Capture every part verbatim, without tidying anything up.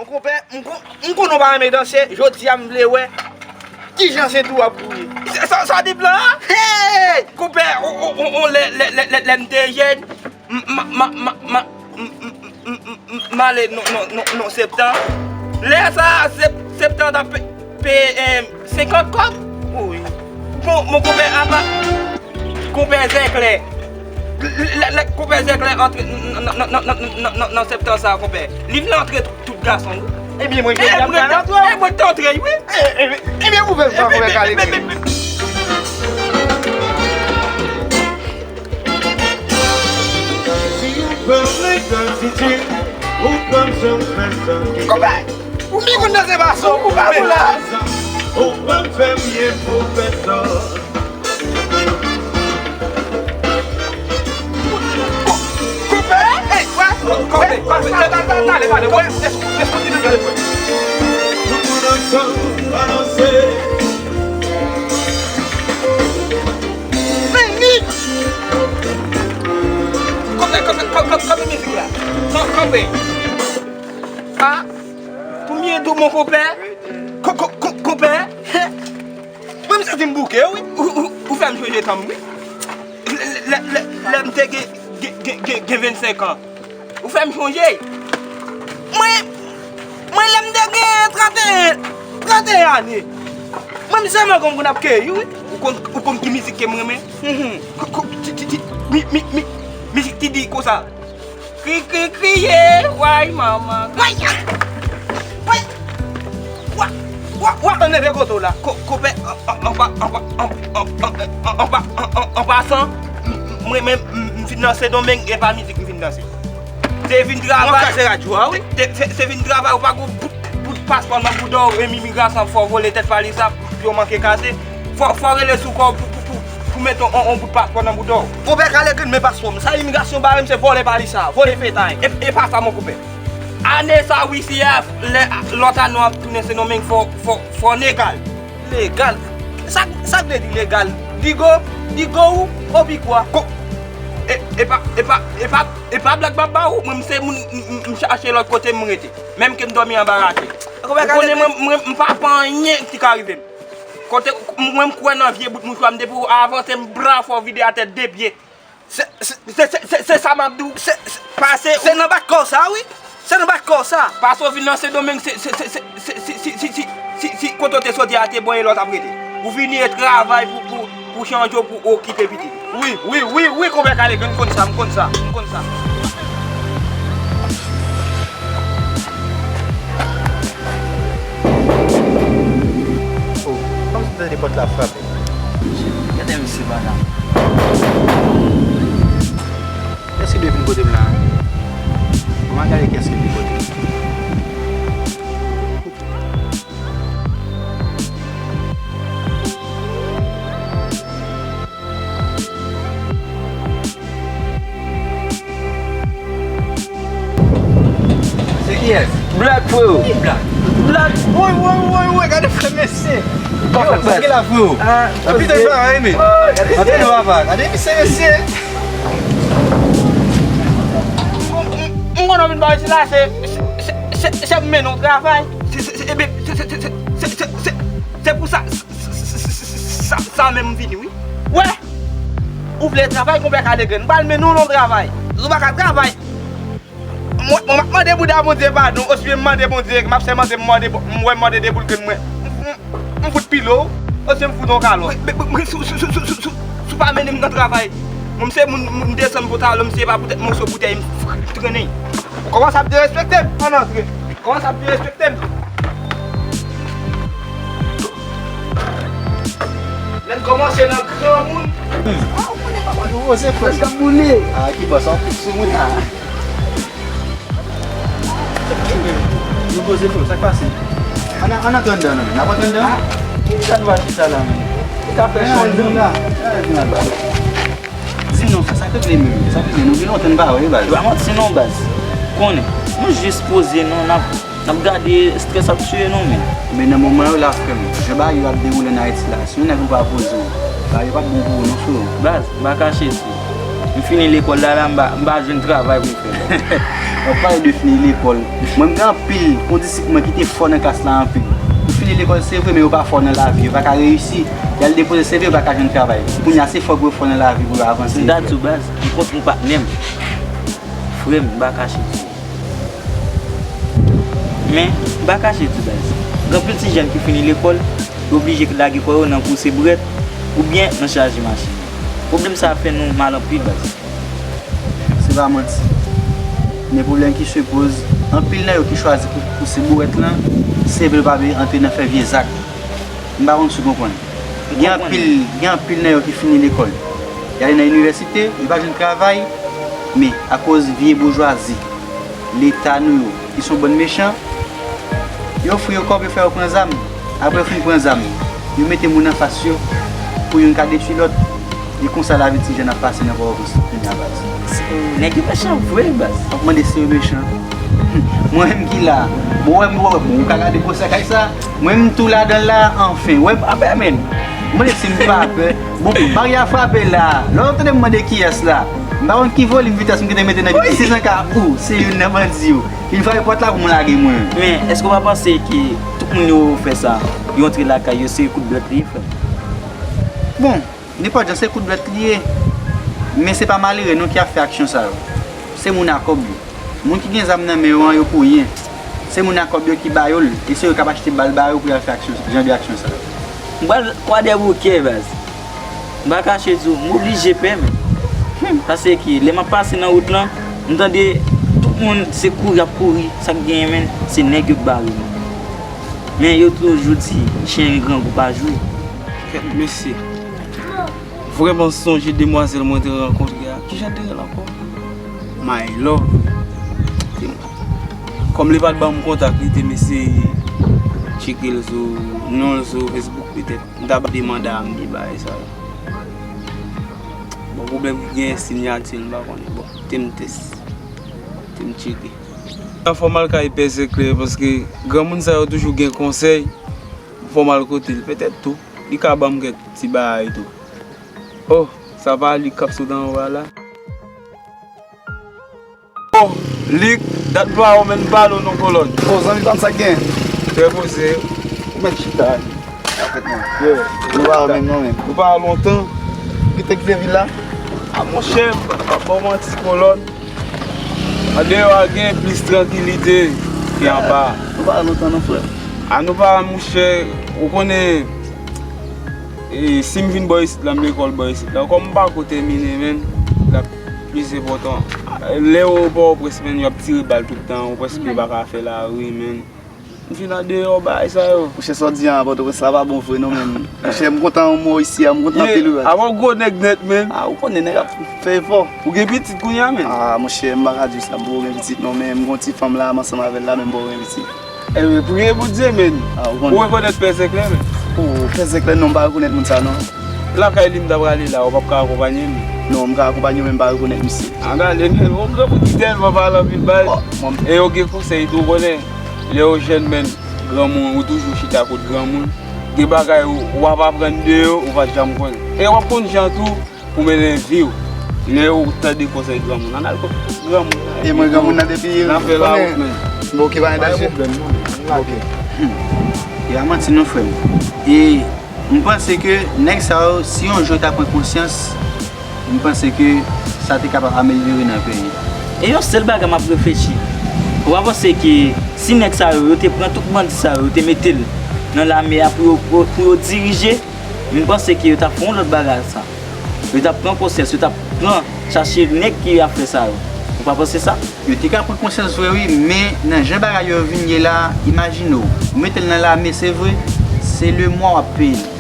Konpè, m kon- m konnen w pa renmen danse, jodi a m vle wè kijan senti w ap bouye. Sa, sa, sa w di m la? Hey! Konpè, on, on, on, on, lè, lè, lè, lè, lè m te jèn, m, m, m, m, m, m, m, m, m, m, m ale nan, nan, nan, nan Septan. Lè sa a, Sep- Septan t ap pe- peye, eh, senkant kòb. Wi. Bon, mon konpè apa, konpè Zèklè. Lè, lè, lè konpè Zèklè antre nan, nan, nan Septan sa a, konpè. Li vle antre tout, tout gason, wi. Ebyen, mwen, e mwen, e mwen te antre, wi. Ebyen, ou fè sa, konpè Kale. Si ou pa renmen gratitid, ou p ap janm fè sa ki Konpè, ou byen konn danse baso, ou pa pou la. Ou p ap fè byen pou pèsòn. Konpè, ey, wè, konpè, konpè, ta- ta- ta- ta- ale, ale, wè, lès- lès kontinye gade, wè. Tout moun ansanm, balanse. Vini! Kanpe, kanpe, kanpe, kanpe mizik la. Kan- Kanpe. A, konbyen dou mon konpè? Ko- ko- ko- Konpè? Mwen, m santi m bouke, wi. Ou- ou- Ou fè m chonje tan m, wi. Lè- lè- lè- Lè m te gen- gen- gen- gen- gen vennsenk an. Ou fè m chonje. Mwen, mwen lè m te gen tranteyen, tranteyen ane. Mwen, m se mango m konn ap keyi, wi. Ou konn, ou konn ki mizik ke m renmen? Mhm. Ko- ko- ti- ti- ti- mi- mi- mi- Mizik ki di konsa. Kri, kri, kriye, way, manman. Way! Way! Wa, wa, wa, anleve kote w la. Ko- Konpè, an, an, an, an, an, an, an, an, an, an, an pasan, m- m- mwen menm, m- m vin nan Sendomeng, e pa mizik m vin danse. Se vin travay. Mwen kase radyo a, wi. Se- se- se vin travay, ou pa gon bout, bout paspò nan bouda w, e imigrasyon fò w vole tèt valiz la pou yo manke kase. Fò, fò w rele sou kò w pou, pou, pou, pou mete on, on bout paspò nan bouda w. Konpè Kale Grenn, men paspò m. Sa imigrasyon bare m, se vòlè valiz sa, vòlè fetay. E, e pa sa, mon konpè. Ane sa, wi, si a, lè, lòt ane w ap tounen Sendomeng, fò, fò, fò w legal. Legal? Sa, sa k vle di legal? Digo, digo ou, obi kwa? Ko- e, e pa, e pa, e pa, e pa blag m ap ba ou. Mwen, m se moun, m, m, m chache lòt kote m rete. Menm ke m dòmi anba rache. Ou konnen mwen, mwen, m pa fè anyen ki ka rive m. Kote, mwen, m kwè nan vye bout mouchwa m, depi w avanse m bra, fò w vide atè de pye. Se, se, se, se, se, se sa m ap di w. Se, se, pase, se nan bat kò sa, wi. Se nan bat kò sa. Pase w vin nan Sendomeng, se, se, se, si, si, si, si, si, si, si kote w te soti a te bò e lòt ap rete. Ou vini e travay pou, pou, pou chanje w, pou okipe pitit ou. Wi, wi, wi, wi, konpè Kale Grenn, m konn sa, m konn sa, m konn sa. Oh, kòmsi m tande pòt la frape. Gade misye, madanm. Kiyès ki dwe vin kote m la? Bon, m a gade kiyès ki vin kote m. Se kiyès? Black, freo. Ki Black? Black. Woy, woy, woy, woy, gade frè mesye. Yo, sa ki la, freo? Ah, anpil de bagay, men. Anpil de papa. Gade misye, mesye. M konnen w vin pa isi la, se, se, se, se, se pou mennen w travay. Se, se, se, ebyen, se, se, se pou sa, sa, sa menm m vini, wi. Wè, ou vle travay, konpè Kale Grenn, m pral mennen w nan travay. Ou pa ka travay. Mwen, mwen, m ap mande bouda Bondye padon, osibyen m mande Bondye, m ap sèmante, m mande, m wè m mande de boul grenn mwen. M, m, m fout pile w, osibyen m fout yon kalòt. Men, men, men, si w, si w, si w pa mennen m nan travay, mwen, m se moun, m desann pantalon, m se pa poutèt moso boutèy, m trennen. Ou kòmanse ap derespekte m, ann antre. Ou kòmanse ap derespekte m. Lè n kòmanse nan granmoun. Ah, ou konnen papa nou poze frè. Sa boule. Ah, ki bòs an koup sou moun la. Nou poze frè, sa k pase? Ann, ann antre anndan, non, n ap antre anndan? Ah, ki sa nou al chita la, menm? Ou ka fè chonj nou la. Di non, sa, sa k regle menm? Sa k regle? Nou gen lontan n pa wè, baz. E pa manti non, baz. Konnen. Nou jis poze nou, n ap N ap gade, estrès ap tiye nou, men. Men nan moman yo la, frè m, jan bagay yo ap dewoule ann Ayiti la, si yon nèg ou pa poze w, bagay yo p ap bon pou ou non, freo. Baz, m pa kache di w. M fini lekòl la, la, m pa, m pa jwenn travay pou m fè. W ap pale de fini lekòl. Mwen, m gen anpil kondisip mwen ki te fò nan klas la anpil. Yo fini lekòl, se vre, men yo pa fò nan lavi. Yo pa ka reyisi. Y al depoze seve, yo pa ka jwenn travay. Kounye a, se fò pou yo fò nan lavi pou yo avanse. M ta di w, baz, m kontre patnè m. Frè m, m pa kache di w. Men, m pa kache di w, baz. Gen anpil ti jèn ki fini lekòl, yo oblije lage kò yo nan pouse bourèt oubyen nan chaje machin. Pwoblèm sa a fè nou mal anpil, baz. Se pa manti. Men pwoblèm ki se poze, anpil nan yo ki chwazi pou pouse bourèt lan, se vle yo pa vle antre nan fè vye zak. M pa konn si w konprann. Gen anpil, gen anpil nan yo ki fini lekòl. Y ale nan inivèsite, yo pa jwenn travay, men akoz vye boujwazi, leta nou yo, ki se yon bann mechan, yo ofri yo kòb, yo fè yo pran zam. Apre yo fin pran zam, yo mete moun anfas yo pou youn ka detwi lòt. E konsa lavi ti jèn ap pase nan Pòtoprens kounye a, baz. Nèg yo mechan vre, baz. M ap mande si yo mechan. Mwen menm ki la. Bon, wè, m wè, bon, ou ka gade gwosè kay sa. Mwen, m tou ladan l la, anfen. Wè, a, ben, men. M mande si m pa pè. Bon, bari a frape la. Lè w tande m mande kiyès la. M pa konn ki volim vitès m kite mete nan biten. Si se ka ou, se youn nan bandi yo. Fin frape pòt la pou m lage mwen. Men, èske w pa panse ke tout moun yo fè sa, yo antre lakay yo, se kout dwèt li ye, frè? Bon, nenpòt jan se kout dwèt li ye. Men se pa malere non ki ap fè aksyon sa yo. Se moun a kòb yo. Moun ki gen zam nan men yo an, yo pou yen. Se moun a kòb yo ki ba yo l, e se yo k ap achte bal ba yo pou y al fè aksyon, jan de aksyon sa yo. M pral Kwadèboukè, baz. M pa kache di w, m oblije pè, men. Paske lè m ap pase nan wout lan, m tande tout moun se kouri y ap kouri, sa k genyen, men, se nèg yo k bare, men. Men yo toujou di, chen grangou pa jwe. Kèt mesye. Vrèman sonje demwazèl mwen te rankontre a. Kijan te rele ankò? My Love. Kòm li pa t ban m kontak li, te m eseye tcheke l sou non l sou Facebook petèt. M ta ba de manda a m de bagay sa yo. Bon, pwoblèm ki gen siyati l, m pa konnen. Bon, te m tès. Te m tcheke. Fò m al kay Pè Seklè, paske granmoun sa yo toujou gen konsèy. Fò m al kote l. Petèt tou, li ka ban m kèk ti bagay tou. Oh, sa pa li k ap sot anwo a la? Oh, Lik, dat pa ou menm pale w non kolòn. Oh, zanmi pa m, sa k gen? Trè poze. Ou mèt chita. Afèt mwen. Yeah. Nou pa menm non menm. Nou pa lontan. Ki te kite vil la? A monchè, m pa ba w manti kolòn. Andeyò a gen plis trankilite ke anba. Nou pa lontan non, frè. A nou pa, monchè, ou konnen, e, si m vin bò isit la, m lekòl bò isit la. Kòm m pa ko tèmine, menn, l ap plis enpòtan. Lè yo Pòtoprens, menn, y ap tire bal tout tan, ou prèske pa ka fè lari, menn. M fin andeyò bagay sa yo. Monchè, sa w di a, Pòtoprens la pa bon vre non, menn. Monchè, m kontan yon mo isi a, m kontan anpil wi, baz. Avan gwo nèg nèt, menn. A, ou konnen nèg ap fè efò. Ou gen pitit kounye a, menn? A, monchè, m pa ka di w sa, m poko gen pitit non, men m gon ti fanm la, m ansanm avè l la, men m poko gen pitit. Ebyen, priye Bondye, menn. A, ou konnen. Ou rekonèt Pè Seklè, menn? O, Pè Seklè, non, m pa rekonèt moun sa, non. Lakay li m ta prale la, ou p ap ka akonpanye m? Non, m ka akonpanye w, men m pa rekonèt misye. A, gade, menn, yon granmoun ki tèlman pale anpil, baz. E yo gen konsèy tou, ou konnen. Lè w jèn, menn, granmoun, ou toujou chita kot granmoun. Gen bagay ou, w ap aprann de yo, ou pa t janm konnen. E w ap konn jan tou pou mennen vi w. Lè w tande konsèy granmoun, ann al kot granmoun. E mwen, granmoun nan depi, n ap fè lawout, menn. Bon, oke, pa gen danje. Pa gen pwoblèm, non, menn. Oke. E pa manti non, frè m. E M panse ke nèg sa yo, si yon jou yo ta pran konsyans, m panse ke sa te kapab amelyore nan peyi a. E yon sèl bagay m ap reflechi. Ou pa panse ke si nèg sa yo, yo te pran tout bandi sa yo, yo te mete l nan lame a pou yo, pou, pou yo dirije, m panse ke yo t ap fè yon lòt bagay sa. Yo t ap pran konsyans, yo t ap pran, chache nèg ki ap fè sa yo. Ou pa panse sa? Yo te ka pran konsyans vre wi, men nan jan bagay yo vin ye la, imajine w, ou mete l nan lame, se vre, se lemwa w ap peye l.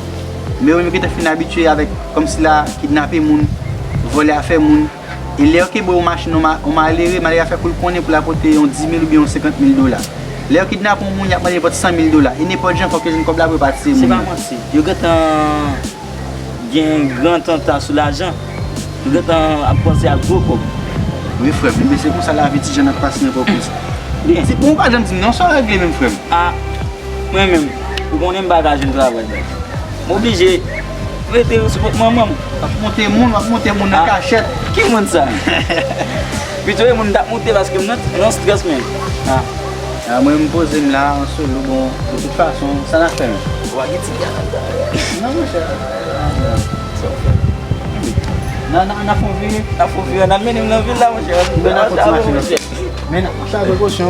Men yo menm yo gentan fin abitye avèk, kòmsi la, kidnape moun, vòlè afè moun. E lè yo kenbe yon machin, yon ma-, yon malere, malere a fè kou l konnen pou l al pote yon dis mil oubyen yon senkant mil dola. Lè yo kidnape yon moun, y ap mande nenpòt san mil dola. E nenpòt jan, fòk yo jwenn kòb la pou yo pa tiye moun nan. Se pa manti. Yo gentan gen gran tanta sou lajan. Yo gentan ap panse ak gwo kòb. Wi, frè m, ebyen se konsa lavi ti jèn ap pase nan Pòtoprens. Byen. Ti, bon, ou pa janm di m non, sa w regle menm, frè m? A, mwen menm, ou konnen m pa ka jwenn travay, baz. M oblije rete sou kont manman m. W ap monte moun, w ap monte moun nan kachèt. Ki moun sa? Pito e moun t ap moute paske m nan, nan strès, men. Ah. Ah, mwen, m poze m la, an solo, bon, de tout fason, sa n ap fè, men? Ou pa gen ti gaz la? Non, monchè. Sa w fè? N a, n a, n a fè yon vire. N a fè yon vire, n a mennen m nan vil la, monchè. Men n a kontinye mache, monchè. Men n a, chak prekosyon.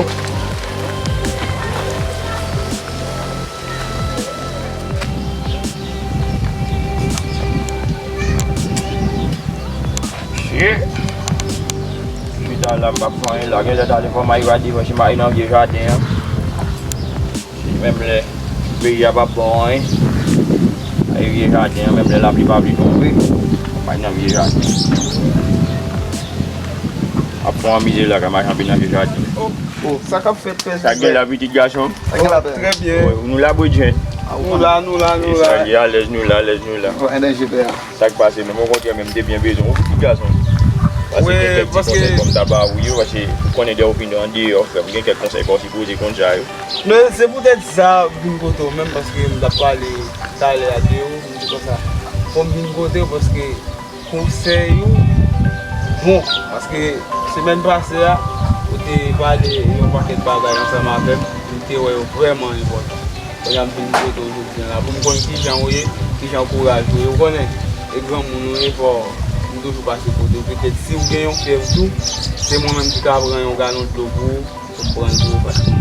Shit. Chita la, m p ap fè anyen la. Genlè talè fò m al gade, fò m al nan vye jaden an. Menm lè peyi a p ap ba w anyen. Ay vye jaden an, menm lè lapli pa vle tonbe, m al nan vye jaden. Ap fè yon mize la, ka mache anpil nan vye jaden. Oh, oh, sa k ap fèt, pè? Sa k gen la, pitit gason? Sa k ap fèt? Trè byen. Wi, nou la, bredjen? Nou la, nou la, nou la. Alèz, nou la, alèz, nou la. An danje, pè. Sa k pase menm, okontrè, menm te byen bezwen w, pitit gason. Paske gen kèk ti konsèy fò m ta ba ou yo, paske ou konnen depi w vin andeyò, frè m, gen kèk konsèy fò w sipoze konn sa yo. Men se poutèt sa m vin kote w menm, paske m t ap pale talè a de ou, m di konsa, fò m vin kote w, paske konsèy ou bon, paske semèn pase a, ou te pale yon pakèt bagay ansanm avè m, m te wè yo vrèman enpòtan. Kounye a m vin kote w jodi a la pou m konn kijan w ye, kijan kouraj ou ye. Ou konnen, e granmoun ou ye, fò m toujou pase kote w. Petèt si w gen yon fyèv tou, se mwen menm ki ka pran yon galon dlo pou ou, pou m pran l pou ou, paske...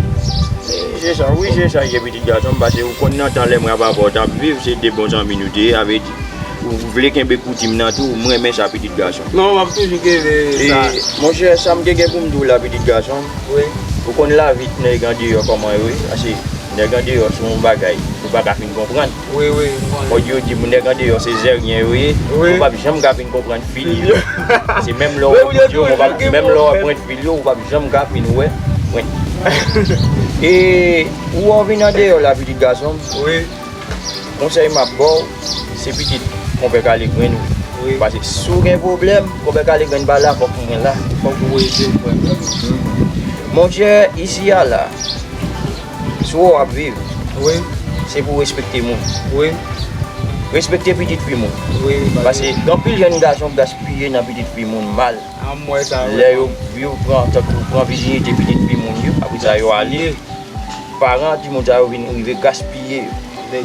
Se sa, wi, se sa ye, pitit gason m, paske ou konn nan tan lè mwen avè w t ap viv, se de bon zanmi nou te ye, sa vle di, ou vle kenbe koutim nan tou, m renmen sa, pitit gason. Non, m ap toujou kenbe sa. Monchè, sa m te gen pou m di w la, pitit gason m, wi, ou konn lavi nèg andeyò kòman yo ye, paske nèg andeyò se yon bagay ou pa ka fin konprann. Wi, wi, m konnen. Fòk yo di moun nèg andeyò se zèryen yo ye, wi, ou p ap janm ka fin konprann figi yo. Se menm lè w wè moun yo, ou p ap, menm lè w wè pwent fil yo, ou p ap janm ka fin wè pwent. E ou wè w vin andeyò la, pitit gason m. Wi. Konsèy m ap ba w, se pitit konpè Kalegrenn ou ye. Wi. Paske si w gen pwoblèm, konpè Kalegrenn pa la, fòk mwen la. Fòk ou ede, frè m. Monchè, isi a la, si w wè w ap viv, wi, se pou w respekte moun. Wi. Respekte pitit fi moun. Wi, paske gen anpil jèn gason k gaspiye nan pitit fi moun mal. Ah, m wè sa, wi. Lè yo, yo pran, tankou pran vijinite pitit fi moun yo, apre sa yo ale, paran timoun sa yo vin rive gaspiye yo.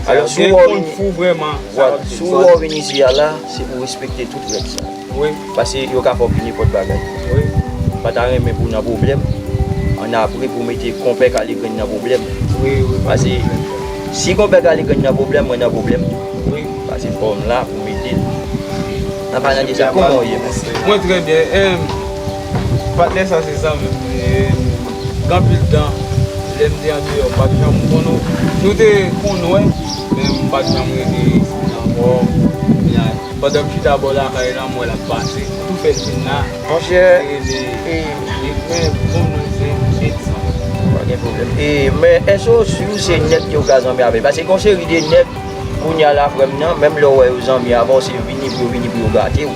Alò, si w wè w vin, si w wè w vin isi a la, se pou w respekte tout règ sa yo. Wi. Paske yo ka fè w pi nenpòt bagay. Wi. M pa ta renmen pou w nan pwoblèm, annapre pou w mete konpè Kalegrenn nan pwoblèm. Wi, wi. Paske si konpè Kalegrenn nan pwoblèm, mwen nan pwoblèm. Wi. Paske fò m la pou m ede l. N ap pale de sa, kòman w ye, men? Mwen trè byen. Em, patnè sa se zanmi m li ye. Gen anpil tan, lè m te andeyò, m pa t janm konn ou. Nou te konn wè, men m pa t janm rete isi ankò. Kounye a, pandan m chita bò lakay la, m wè l ap pase. M tou fè l vin la. Monchè, e, men, bon, nou se egzanp. Pa gen pwoblèm. E, men, èske w si se nèg ke w ka zanmi avè l? Paske gen yon seri de nèg, kounye a la, frè m nan, menm lè w wè yo zanmi avè w, se vini pou yo vini pou yo gate w.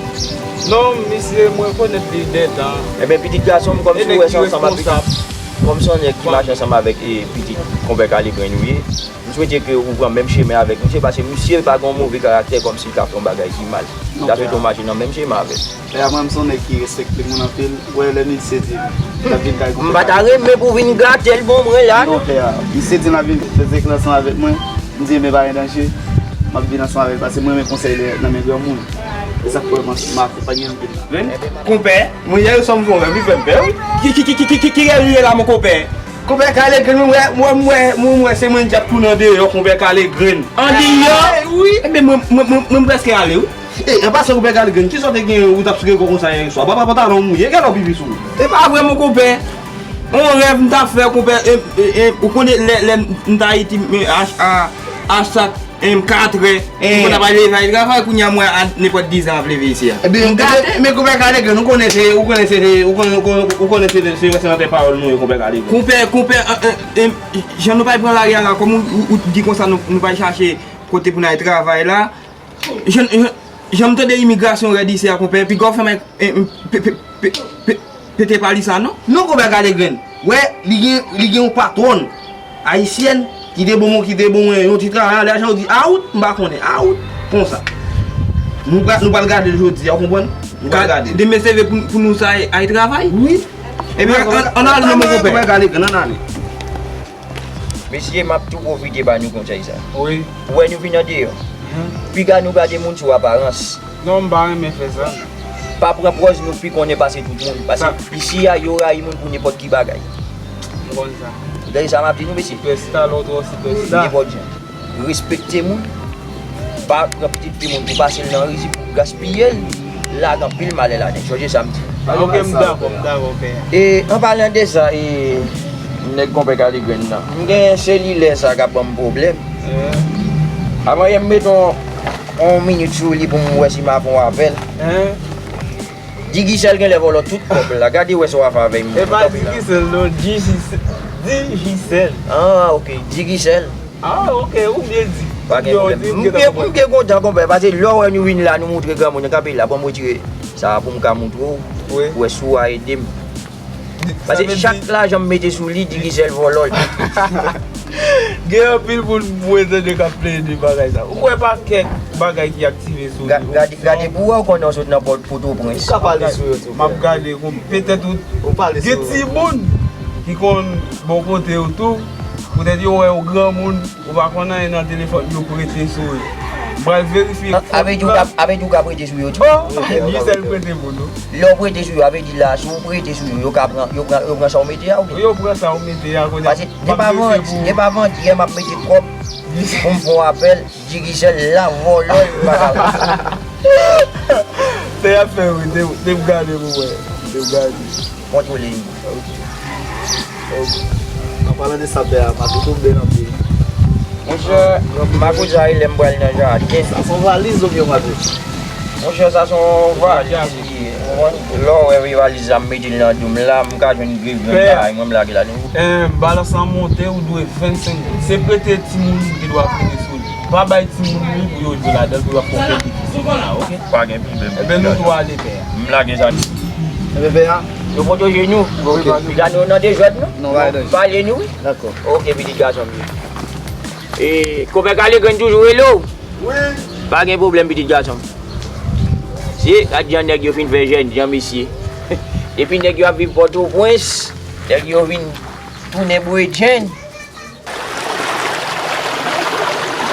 Non, misye, m rekonèt li dètan. Ebyen, pitit gason m, kòm si w wè se ansanm ak pitit, kòm se yon nèg ki mache ansanm avèk, e, pitit konpè Kalegrenn ou ye, m swete ke ou pran menm chemen avèk misye, paske misye pa gen yon move karaktè kòm si l ka fè yon bagay ki mal. M ta swete w mache nan menm chemen avè l. Pè a, mwen, m se yon nèg ki respekte moun anpil. Ou wè, lè misye di m, l ap vin kay konpè Kalegrenn. M pa ta renmen pou w vin gate l bon mwen la, non. Non, pè a, misye di l ap vin fè zèk la ansanm avèk mwen. M di, men pa gen danje. M ap vin ansanm avè l, paske mwen renmen konsèy nan men granmoun. E sa k fè m, m akonpaye anpil la. Konpè, mwen yè swa m fè yon rèv, li fè m pè, wi. Ki, ki, ki, ki, ki, ki, ki rèv li ye la, mon konpè? Konpè Kalegrenn, mwen wè, mwen, mwen wè, mwen wè se mwen ki ap tounen andeyò, konpè Kalegrenn. Andeyò? Wi. Ebyen, mwen, mwen, mwen, mwen prèske ale, wi. E, an pasan, konpè Kalegrenn, kisa w te gen, ou t ap sire kò konsa yè swa? Papa pantalon w mouye, gade w pipi sou ou. E pa vre, mon konpè. On rèv m t ap fè, konpè, e, e, e, ou konnen lè, lè m t Ayiti, m, a, a, a chak, em, katrè, m konn ap al leve al travay, kounye a mwen a nenpòt dizè m ap leve isi a. Ebyen, m gate. Men konpè Kalegrenn, ou konnen se, ou konnen se, ou konnen, ou konnen, ou konnen se, se, se nan tè pawòl nou ye, konpè Kalegrenn. Konpè, konpè, e, e, e, jan nou pral pran lari a la, kòm ou, ou, ou di konsa nou, nou pral chache kote pou n al travay la, jan, jan, jan m tande imigrasyon rèd isi a, konpè, piga w fè m, e, e, pe, pe, pe, pe, pete pa li sa, non? Non, konpè Kalegrenn. Wè, li gen, li gen yon patwòn ayisyèn ki te ban mwen, ki te ban mwen yon ti travay anlè a, jan yo di, out, m pa konnen, out, konsa. Nou pral, nou pral gade l jodi a, ou konprann? Ka- Demen se vre pou, pou nou sa al travay? Wi. Ebyen, ann ale non, mon konpè. Ann ale. Mesye, m ap tou pwofite ba nou konsèy sa. Wi. Ou wè nou vin andeyò. Piga nou gade moun sou aparans. Non, m pa renmen fè sa. Pa pran pòz nou pi konnen pase tout moun. Paske isi a, yo rayi moun pou nenpòt ki bagay. M konn sa. Ou tande sa m ap di nou, mesye? Sipèsta, lè w twò sipèsta. Nenpòt jan. Respekte moun. Pa pran pitit timoun pou pase l nan rizib, pou gaspiye l. Lage anpil malè ladan l. Sonje sa m di. Ok, m dakò, m dakò, pè. E, an palan de sa, e, nèg konpè Kalegrenn nan. M gen selilè sa k ap ban m pwoblèm. Avan yè m mete yon, yon minit sou li pou m wè si m a fè yon apèl. Digicel genlè vòlò tout kòb la. Gade wè sa w a fè avè m. E pa Digicel non, Digicel. Digicel. Ah, ok. Digicel. Ah, ok, ou byen di. Pa gen pwoblèm. M byen, m byen kontan, konpè, paske lè w wè nou vin la, nou moutre granmoun nan kanpe la, bon, m retire sa a pou m ka moutre w, pou wè si w a ede m. Paske chak lajan m mete sou li, Digicel vòlò l. Gen anpil moun mwen tande k ap plede bagay sa. Ou wè pakèt bagay ki aktive sou li. Gade, gade pou wè w konnen w sot nan Pòtoprens. Ou ka pale sou yo tou. M ap gade, petèt ou gen timoun ki konn bò kote w tou. Poutèt yo wè w granmoun, ou pa konn anyen nan telefòn, yo prete sou yo. M pral verifye. Sa vle di ou ka, sa vle di ou ka prete sou yo tou? Oh, Digicel prete moun, non. Lè w prete sou yo, sa vle di la, si w prete sou yo, yo ka pran, yo pran, yo pran sa w mete a, oubyen? Yo pran sa w mete a, kounye a. Paske depi avan, depi avan yè m ap mete kòb pou m fè yon apèl, Digicel la vòlò l, m pa ka wè. Te ap fè wi, te, te m gade pou wè. Te m gade. Kontwole m. Ok. Ok. An palan de sa, pè a, Mato tonbe nan pye. Monchè, makout sa e lè m pral nan jaden. Sa se yon valiz oubyen yon mato? Monchè, sa se yon valiz li ye. Ou konprann? Lè w wè vye valiz la, m mete l nan do m la, m ka jwenn grenn bagay mwen, m lage ladan. Balans lan monte, ou dwe vennsenk goud. Se prete timoun ki dwe prete sou li. Pa bay timoun li pou yo jwe ladan l, pou yo ap fè yon pèdi. Ah, ok. Pa gen pwoblèm. Ebyen, nou tou ale, pè a. M lage sa. Ebyen, pè a, nou pwoteje nou. Ok. Piga nou nan dezòd, non? Non, pa gen danje. Pale nou, wi. Dakò. Ok, pitit gason m yo. E, konpè Kalegrenn toujou rele w? Wi. Pa gen pwoblèm, pitit gason m. Se, gad jan nèg yo fin fè jènjan, mesye. Depi nèg yo ap viv Pòtoprens, nèg yo vin tounen bredjenn.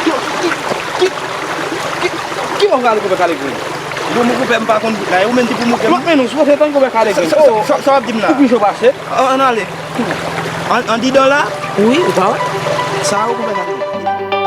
Ki, ki, ki, ki, ki bò w prale, konpè Kalegrenn? Bon, mon konpè, m pa konn bout la, e ou menm ki pou montre m. Men non, sipòte tann konpè Kalegrenn. Sa, sa, sa, sa w ap di m la? Ou plis yo pase. An, ann ale. An, andidan la? Wi, ou pa wè? Sa a, ou konpè Kalegrenn.